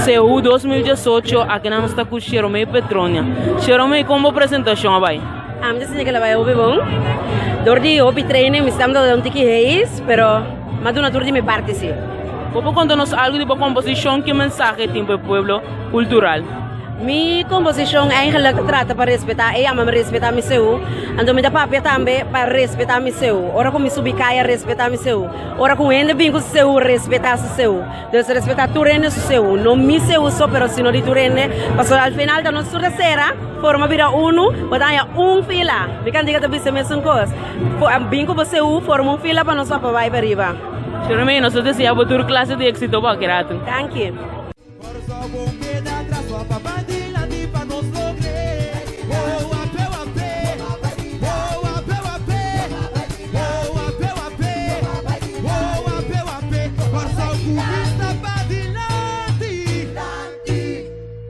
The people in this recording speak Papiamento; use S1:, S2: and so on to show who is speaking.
S1: Seú 2018, aki nan nos ta ku Sheromey Petronia. Sheromey, kon bo presentashon a bai?
S2: Ami ta sinti ku el a bai hopi bon. Dor di hopi training mi stem tabata un tiki heis, pero mi a duna tur di mi parti si.
S1: Bo por konta nos algu di bo komposishon? Ki mensahe tin pa e pueblo kultural?
S2: Mi komposishon eigenlik ta trata pa respetá, e yama mi respetá mi seú. Anto mi ta papia tambe pa respetá mi seú. Ora ku mi subi kaya respetá mi seú. Ora ku un hende bin ku su seú respetá su seú. Dus respetá tur hende su seú. No mi seú so pero sino di tur hende. Pasobra al final ta nos tur ta sera, forma bira unu, bo ta haña un fila. Mi kantika ta bisa mesun kos. Bin ku bo seú, forma un fila pa nos papa bai pa riba.
S1: Shermey, nos ta desea bo tur klase di éksito pa aki ratu.
S2: Danki.